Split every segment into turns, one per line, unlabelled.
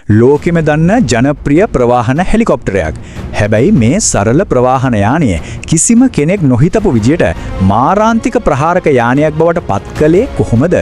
ලෝකෙම දන්න ජනප්‍රිය ප්‍රවාහන හෙලිකොප්ටරයක්. හැබැයි මේ සරල ප්‍රවාහන යානය කිසිම කෙනෙක් නොහිතපු විදියට මාරාන්තික ප්‍රහාරක යානයක් බවට පත් කළේ කොහොමද?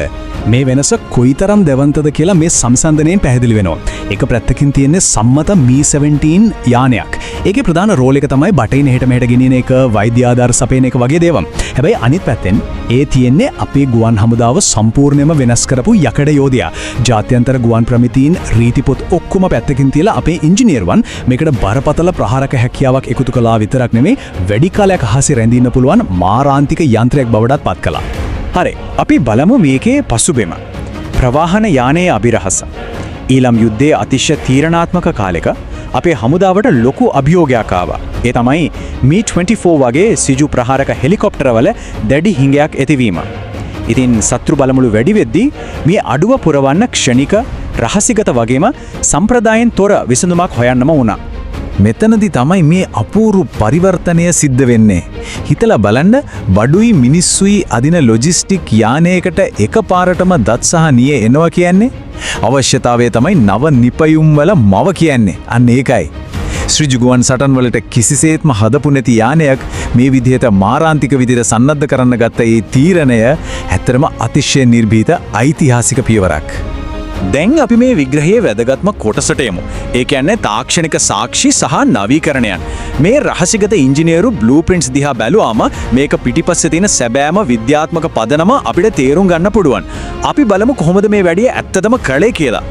මේ වෙනස කොයිතරම් දැවන්තද කියලා මේ සංසන්දනයෙන් පැහැදිලි වෙනවා. එක පැත්තකින් තියෙන්නේ සම්මත Mi-17 යානයක්. ඒකේ ප්‍රධාන රෝල් එක තමයි බටහිර එහෙට මෙහෙට ගෙනියන එක, වෛද්‍ය ආධාර සපයන එක වගේ දේවල්. හැබැයි අනිත් පැත්තෙන් ඒ තියෙන්නේ අපේ ගුවන් හමුදාව සම්පූර්ණයෙන්ම වෙනස් කරපු යකඩ යෝධයා. ජාත්‍යන්තර ගුවන් ප්‍රමිතීන් රීති පොත් ඔක්කොම පැත්තකින් තියලා අපේ ඉංජිනේරුවන් මේකට බරපතල ප්‍රහාරක හැකියාවක් එකතු කළා විතරක් නෙමෙයි, වැඩි කාලයක් අහසේ රැඳී ඉන්න පුළුවන් මාරාන්තික යන්ත්‍රයක් බවටත් පත් කළා.
හරි, අපි බලමු මේකේ පසුබිම. ප්‍රවාහන යානයේ අභිරහස. ඊළම් යුද්ධයේ අතිශය තීරණාත්මක කාලෙක අපේ හමුදාවට ලොකු අභියෝගයක් ආවා. ඒ තමයි Mi-24 වගේ ඍජු ප්‍රහාරක හෙලිකොප්ටරවල දැඩි හිඟයක් ඇතිවීම. ඉතින් සත්‍රු බලමුළු වැඩි වෙද්දී මේ අඩුව පුරවන්න ක්ෂණික, රහසිගත වගේම සම්ප්‍රදායෙන් තොර විසඳුමක් හොයන්නම වුණා.
මෙතනදි තමයි මේ අපූරු පරිවර්තනය සිද්ධ වෙන්නේ. හිතලා බලන්න, බඩුයි මිනිස්සුයි අදින ලොජිස්ටික් යානයකට එකපාරටම දත් සහ නිය එනවා කියන්නේ, අවශ්‍යතාවය තමයි නව නිපැයුම් වල මව කියන්නේ. අන්න ඒකයි. ඍජු ගුවන් සටන් වලට කිසිසේත්ම හදපු නැති යානයක් මේ විදිහට මාරාන්තික විදිහට සන්නද්ධ කරන්න ගත්ත ඒ තීරණය ඇත්තටම අතිශය නිර්භීත ඓතිහාසික පියවරක්.
දැන් අපි මේ විග්‍රහයේ වැදගත්ම කොටසට එමු. ඒ කියන්නේ තාක්ෂණික සාක්ෂි සහ නවීකරණයන්. මේ රහසිගත ඉංජිනේරු බ්ලූප්‍රින්ට්ස් දිහා බැලුවාම මේක පිටිපස්සේ තියෙන සැබෑම විද්‍යාත්මක පදනම අපිට තේරුම් ගන්න පුළුවන්. අපි බලමු කොහොමද මේ වැඩේ ඇත්තටම කළේ කියලා.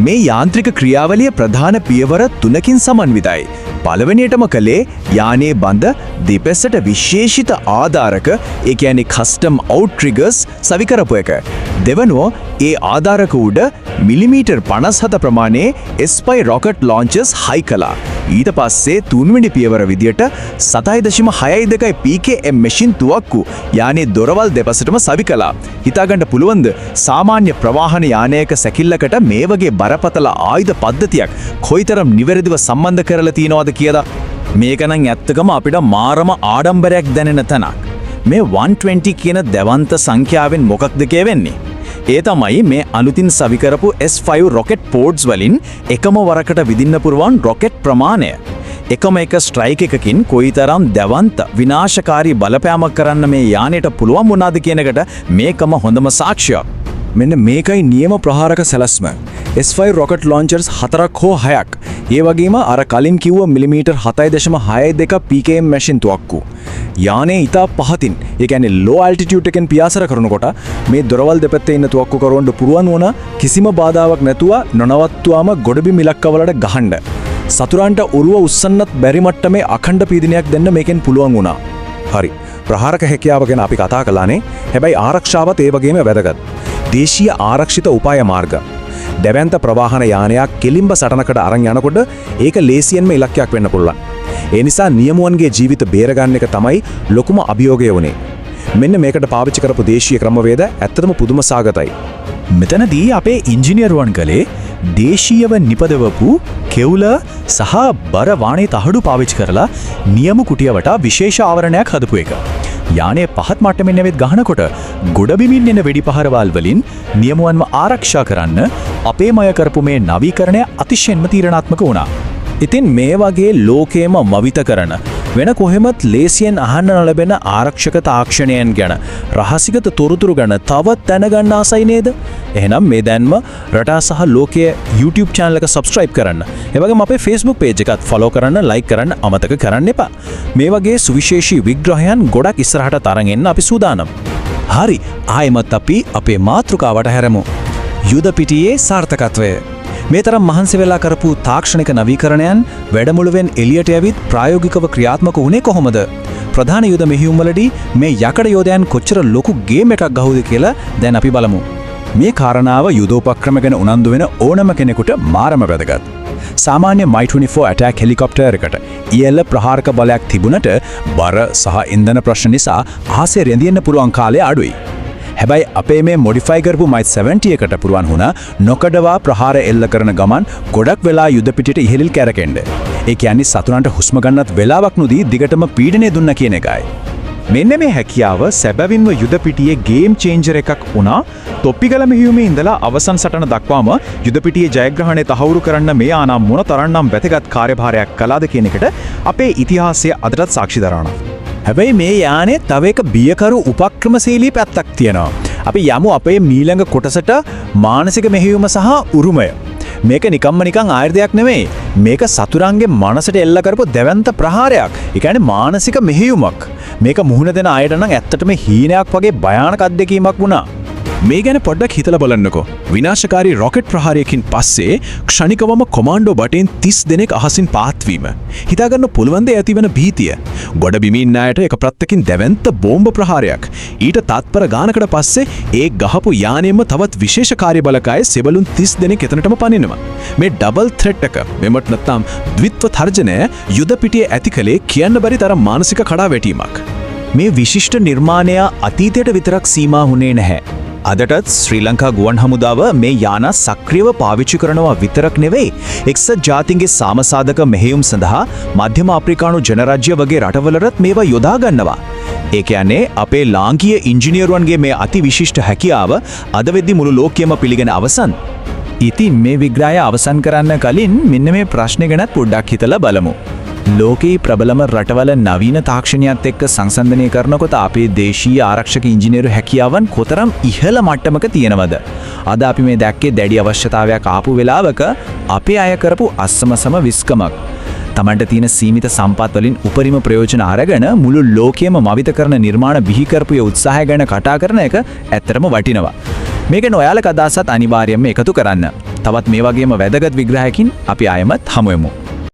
මේ යාන්ත්‍රික ක්‍රියාවලිය ප්‍රධාන පියවර තුනකින් සමන්විතයි. පළවෙනියටම කළේ යානේ බඳ දෙපැසට විශේෂිත ආධාරක, ඒ කියන්නේ කස්ටම් අවුට්රිගර්ස් සවි කරපු එක. දෙවනුව, ඒ ආධාරක උඩ මිලිමීටර් 57 ප්‍රමාණයේ S5 rocket ලොන්චර්ස් හයි කළා. ඊට පස්සේ තුන්වෙනි පියවර විදියට 7.62 PKM machine තුවක්කු යානේ දොරවල් දෙපසටම සවි කළා. හිතාගන්න පුළුවන්ද, සාමාන්‍ය ප්‍රවාහන යානයක සැකිල්ලකට මේ වගේ බරපතල ආයුධ පද්ධතියක් කොයිතරම් නිවැරදිව සම්බන්ධ කරලා තියෙනවද කියලා?
මේක නම් ඇත්තකම අපිට මාරම ආඩම්බරයක් දැනෙන තැනක්. මේ 120 කියන දැවන්ත සංඛ්‍යාවෙන් මොකක්ද කියවෙන්නේ? ඒ තමයි මේ අලුතින් සවි කරපු S5 rocket පෝඩ්ස් වලින් එකම වරකට විදින්න පුළුවන් රොකට් ප්‍රමාණය. එකම එක ස්ට්‍රයික් එකකින් කොයිතරම් දැවන්ත විනාශකාරී බලපෑමක් කරන්න මේ යානයට පුළුවන් වුණාද කියන එකට මේකම හොඳම සාක්ෂියක්.
මෙන්න මේකයි නියම ප්‍රහාරක සැලැස්ම. S5 rocket ලොන්චර්ස් හතරක් හෝ හයක්. ඒ වගේම අර කලින් කිව්ව මිලිමීටර් 7.62 PKM machine තුවක්කු. යානේ ඉතා පහතින්, ඒ කියන්නේ ලෝ ඇල්ටිටියුඩ් එකෙන් පියාසර කරනකොට මේ දොරවල් දෙපැත්තේ ඉන්න තුවක්කු කරුවන්ට පුළුවන් වුණා කිසිම බාධාවක් නැතුව නොනවත්තුවාම ගොඩබිම් ඉලක්කවලට ගහන්න. සතුරන්ට ඔරුව උස්සන්නත් බැරි මට්ටමේ අඛණ්ඩ පීඩනයක් දෙන්න මේකෙන් පුළුවන් වුණා. හරි. ප්‍රහාරක හැකියාව ගැන අපි කතා කළානේ. හැබැයි ආරක්ෂාවත් ඒ වගේම වැදගත්. දේශීය ආරක්ෂිත උපාය මාර්ග. දැවැන්ත ප්‍රවාහන යානයක් කෙලින්ම සටනකට අරන් යනකොට ඒක ලේසියෙන්ම ඉලක්කයක් වෙන්න පුළුවන්. ඒ නිසා නියමුවන්ගේ ජීවිත බේරගන්න එක තමයි ලොකුම අභියෝගය වුණේ. මෙන්න මේකට පාවිච්චි කරපු දේශීය ක්‍රමවේද ඇත්තටම පුදුම සහගතයි.
මෙතනදී අපේ ඉංජිනේරුවන් කළේ දේශීයව නිපදවපු කෙව්ලර් සහ බර වාණේ තහඩු පාවිච්චි කරලා නියමු කුටිය වටා විශේෂ ආවරණයක් හදපු එක. යානය පහත් මට්ටමින් ඇවිත් ගහනකොට ගොඩබිමින් එන වෙඩි පහරවල් වලින් නියමුවන්ව ආරක්ෂා කරන්න අපේ මය කරපු මේ නවීකරණය අතිශයින්ම තීරණාත්මක වුණා.
ඉතින් මේ වගේ ලෝකේම මවිත කරන, වෙන කොහෙමත් ලේසියෙන් අහන්න නොලැබෙන ආරක්ෂක තාක්ෂණයන් ගැන, රහසිගත තොරතුරු ගැන තවත් දැනගන්න ආසයි නේද? එහෙනම් මේ දැන්ම රටා සහ ලෝකයේ YouTube channel එක subscribe කරන්න. ඒ වගේම අපේ Facebook page එකත් follow කරන්න, like කරන්න අමතක කරන්න එපා. මේ වගේ සුවිශේෂී විග්‍රහයන් ගොඩක් ඉස්සරහට අරන් එන්න අපි සූදානම්. හරි, ආයෙමත් අපි අපේ මාතෘකාවට හැරෙමු. යුද පිටියේ සාර්ථකත්වය. මේ තරම් මහන්සි වෙලා කරපු තාක්ෂණික නවීකරණයන් වැඩමුළුවෙන් එළියට ඇවිත් ප්‍රායෝගිකව ක්‍රියාත්මක වුණේ කොහොමද? ප්‍රධාන යුද මෙහෙයුම් වලදී මේ යකඩ යෝධයන් කොච්චර ලොකු ගේම් එකක් ගහුවද කියලා දැන් අපි බලමු. මේ කාරණාව යුදෝපක්‍රම ගැන උනන්දු වෙන ඕනම කෙනෙකුට මාරම වැදගත්. සාමාන්‍ය Mi-24 attack helicopter එකට ඉහළ ප්‍රහාරක බලයක් තිබුණට බර සහ ඉන්ධන ප්‍රශ්න නිසා අහසේ රැඳෙන්න පුළුවන් කාලය අඩුයි. හැබැයි අපේ මේ මොඩිෆයි කරපු Mi-70 එකට පුළුවන් වුණා නොකඩවා ප්‍රහාර එල්ල කරන ගමන් ගොඩක් වෙලා යුද පිටියට ඉහළින් කැරකෙන්න. ඒ කියන්නේ සතුරන්ට හුස්ම ගන්නත් වෙලාවක් නොදී දිගටම පීඩනය දුන්න කියන එකයි.
මෙන්න මේ හැකියාව සැබවින්ම යුද පිටියේ ගේම් චේන්ජර් එකක් වුණා. තොප්පිගල මෙහෙයුමේ ඉඳලා අවසන් සටන දක්වාම යුද පිටියේ ජයග්‍රහණය තහවුරු කරන්න මේ යානා මොන තරම්නම් වැදගත් කාර්යභාරයක් කළාද කියන එකට අපේ ඉතිහාසය අදටත් සාක්ෂි දරනවා.
හැබැයි මේ යානේ තව එක බියකරු උපක්‍රමශීලී පැත්තක් තියෙනවා. අපි යමු අපේ මීළඟ කොටසට, මානසික මෙහෙයුම සහ උරුමය. මේක නිකම්ම නිකන් ආයුධයක් නෙමෙයි. මේක සතුරන්ගේ මනසට එල්ල කරපු දැවැන්ත ප්‍රහාරයක්. ඒ කියන්නේ මානසික මෙහෙයුමක්. මේක මුහුණ දෙන අයට නම් ඇත්තටම හීනයක් වගේ භයානක අත්දැකීමක් වුණා.
මේ ගැන පොඩ්ඩක් හිතලා බලන්නකෝ. විනාශකාරී රොකට් ප්‍රහාරයකින් පස්සේ ක්ෂණිකවම කොමාන්ඩෝ බටේන් 30 දෙනෙක් අහසින් පාත් වීම. හිතාගන්න පුළුවන් ද ඇතිවන භීතිය? ගොඩ බිම ඉන්න අයට එක පැත්තකින් දැවැන්ත බෝම්බ ප්‍රහාරයක්. ඊට තත්පර ගානකට පස්සේ ඒ ගහපු යානෙම තවත් විශේෂ කාර්ය බලකායේ සෙබළුන් 30 දෙනෙක් එතනටම පනිනවා. මේ ඩබල් ත්‍රෙට් එක, මෙමත් නැත්නම් ද්විත්ව තර්ජනය, යුද පිටියේ ඇති කලේ කියන්න බැරි තරම් මානසික කඩාවැටීමක්.
මේ විශිෂ්ට නිර්මාණය අතීතයට විතරක් සීමා වුණේ නැහැ. අදටත් ශ්‍රී ලංකා ගුවන් හමුදාව මේ යානා සක්‍රියව පාවිච්චි කරනවා විතරක් නෙවෙයි, එක්සත් ජාතීන්ගේ සාමසාධක මෙහෙයුම් සඳහා මධ්‍යම අප්‍රිකානු ජනරාජ්‍ය වගේ රටවලටත් මේවා යොදා ගන්නවා. ඒ කියන්නේ අපේ ලාංකීය ඉංජිනේරුවන්ගේ මේ අති විශිෂ්ට හැකියාව අද වෙද්දි මුළු ලෝකයම පිළිගෙන අවසන්.
ඉතින් මේ විග්‍රහය අවසන් කරන්න කලින් මෙන්න මේ ප්‍රශ්නේ ගැනත් පොඩ්ඩක් හිතලා බලමු. ලෝකයේ ප්‍රබලම රටවල නවීන තාක්ෂණයත් එක්ක සංසන්දනය කරනකොට අපේ දේශීය ආරක්ෂක ඉංජිනේරු හැකියාවන් කොතරම් ඉහළ මට්ටමක තියෙනවද? අද අපි මේ දැක්කේ දැඩි අවශ්‍යතාවයක් ආපු වෙලාවක අපේ අය කරපු අස්සමසම විස්කමක්. තමන්ට තියෙන සීමිත සම්පත් වලින් උපරිම ප්‍රයෝජන අරගෙන මුළු ලෝකයම මවිත කරන නිර්මාණ බිහි කරපු ඒ උත්සාහය ගැන කතා කරන එක ඇත්තටම වටිනවා. මේක ගැන ඔයාලගේ අදහසත් අනිවාර්යයෙන්ම එකතු කරන්න. තවත් මේ වගේම වැදගත් විග්‍රහයකින් අපි ආයෙමත් හමු වෙමු.